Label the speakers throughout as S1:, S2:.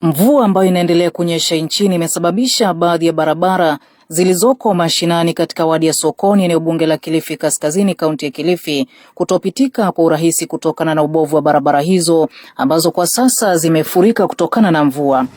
S1: Mvua ambayo inaendelea kunyesha nchini imesababisha baadhi ya barabara zilizoko mashinani katika wadi ya Sokoni, eneo bunge la Kilifi Kaskazini, kaunti ya Kilifi, kutopitika kwa urahisi kutokana na ubovu wa barabara hizo ambazo kwa sasa zimefurika kutokana na mvua.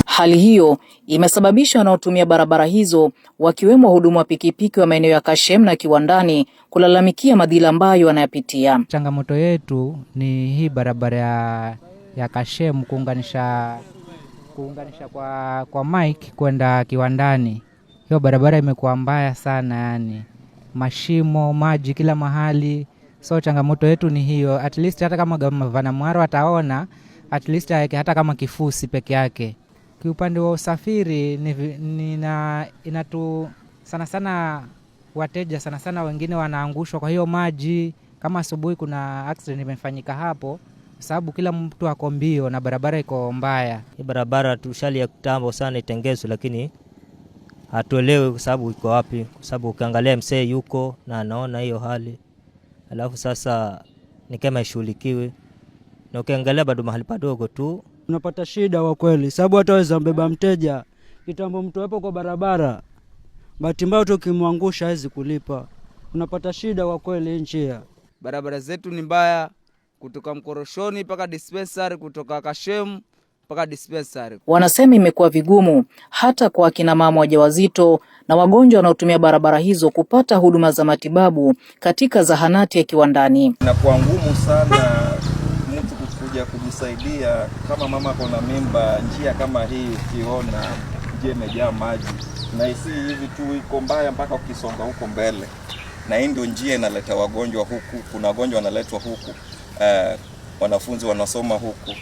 S1: Hali hiyo imesababisha wanaotumia barabara hizo wakiwemo wahudumu wa pikipiki wa maeneo ya Kashem na Kiwandani kulalamikia madhila ambayo wanayapitia.
S2: Changamoto yetu ni hii barabara ya Kashem kuunganisha kwa Mike kwenda Kiwandani. Hiyo barabara imekuwa mbaya sana, yani mashimo, maji kila mahali. So changamoto yetu ni hiyo. At least hata kama gavana Mwaro ataona, at least aweke hata kama kifusi peke yake. Kiupande wa usafiri inatu sana sana wateja sana sana wengine wanaangushwa kwa hiyo maji. Kama asubuhi kuna accident imefanyika hapo, sababu kila mtu ako mbio na barabara iko mbaya.
S3: Hii barabara tushali ya kitambo sana itengezwe, lakini hatuelewi kwa sababu iko wapi, kwa sababu ukiangalia msee yuko na anaona hiyo hali, alafu sasa ni kama ishughulikiwe, na ukiangalia bado mahali padogo tu.
S4: Unapata shida kwa kweli, sababu hata waweza mbeba mteja kitambo, mtu hapo kwa barabara, bahati mbaya tu ukimwangusha hawezi kulipa. Unapata shida kwa kweli njia.
S5: Barabara zetu ni mbaya, kutoka Mkoroshoni mpaka dispensary, kutoka Kashemu mpaka dispensary.
S1: Wanasema imekuwa vigumu hata kwa akina mama wajawazito na wagonjwa wanaotumia barabara hizo kupata huduma za matibabu katika zahanati ya Kiwandani.
S6: Inakuwa ngumu sana mtu kuja kujisaidia kama mama kona mimba. Njia kama hii ukiona njia imejaa maji na isi hivi tu iko mbaya mpaka ukisonga huko mbele, na hii ndio njia inaleta wagonjwa huku. Kuna wagonjwa wanaletwa huku, wanafunzi wanasoma huku.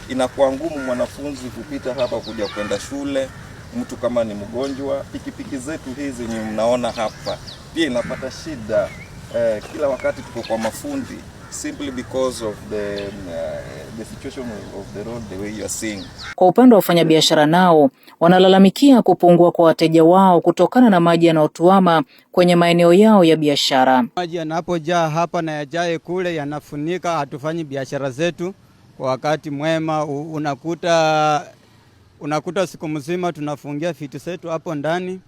S6: Inakuwa ngumu mwanafunzi kupita hapa kuja kwenda shule. Mtu kama ni mgonjwa, pikipiki zetu hizi ni mnaona hapa pia inapata shida. Kila wakati tuko kwa mafundi simply because of the situation of the road, the way you are seeing.
S1: Kwa upande wa wafanyabiashara nao wanalalamikia kupungua kwa wateja wao kutokana na maji yanayotuama kwenye maeneo yao ya biashara.
S7: Maji yanapojaa hapa na yajae kule yanafunika, hatufanyi biashara zetu kwa wakati mwema. Unakuta siku mzima tunafungia vitu zetu hapo ndani,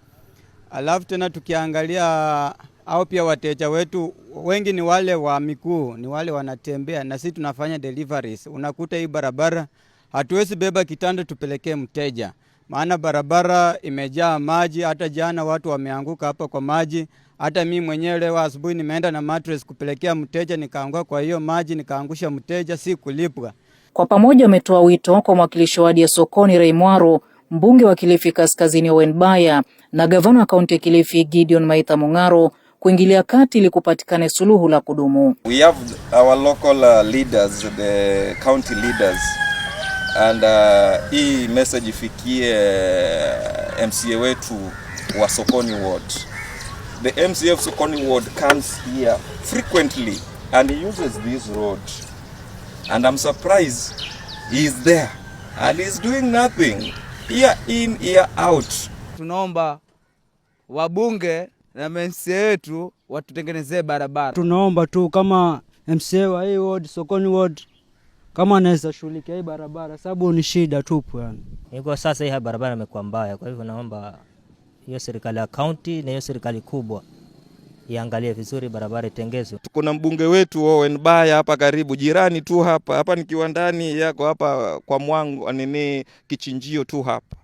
S7: alafu tena tukiangalia au pia wateja wetu wengi ni wale wa miguu, ni wale wanatembea, na sisi tunafanya deliveries. Unakuta hii barabara hatuwezi beba kitanda tupelekee mteja, maana barabara imejaa maji. Hata jana watu wameanguka hapa kwa maji. Hata mimi mwenyewe leo asubuhi nimeenda na mattress kupelekea mteja, nikaanguka kwa hiyo maji, nikaangusha mteja, si kulipwa.
S1: Kwa pamoja wametoa wito kwa mwakilishi wadi ya Sokoni Ray Mwaro, mbunge wa Kilifi Kaskazini Owen Baya na gavana wa kaunti ya Kilifi Gideon Maitha Mung'aro kuingilia kati ili kupatikane suluhu la kudumu.
S6: We have our local leaders, the county leaders, and hii message ifikie MCA wetu wa Sokoni Ward. The MCA of Sokoni Ward comes here frequently and he uses this road, and I'm surprised he is there and he's doing nothing, year in, year out.
S5: Tunaomba wabunge na MCA wetu watutengenezee barabara.
S4: Tunaomba tu kama MCA wa hii ward, Sokoni Ward, kama anaweza shughulikia hii barabara, sababu ni shida tupu yani.
S3: Iko sasa hii barabara imekuwa mbaya, kwa hivyo naomba hiyo serikali ya county na hiyo serikali kubwa iangalie vizuri barabara itengezwe.
S6: Tuko na mbunge wetu Owen Baya hapa karibu, jirani tu hapa. Hapa ni Kiwandani yako hapa kwa Mwangu nini kichinjio tu hapa.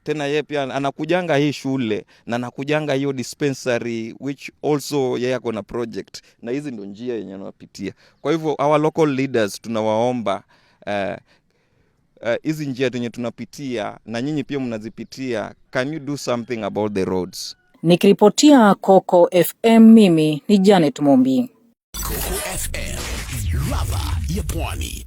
S6: Tena yeye pia anakujanga hii shule na anakujanga hiyo dispensary, which also yeye ako na project, na hizi ndio njia yenye anapitia. Kwa hivyo our local leaders tunawaomba, hizi njia zenye tunapitia na nyinyi pia mnazipitia, can you do something about the roads?
S1: Nikiripotia Coco FM, mimi ni Janet Mumbi.
S8: Coco FM, ladha ya Pwani.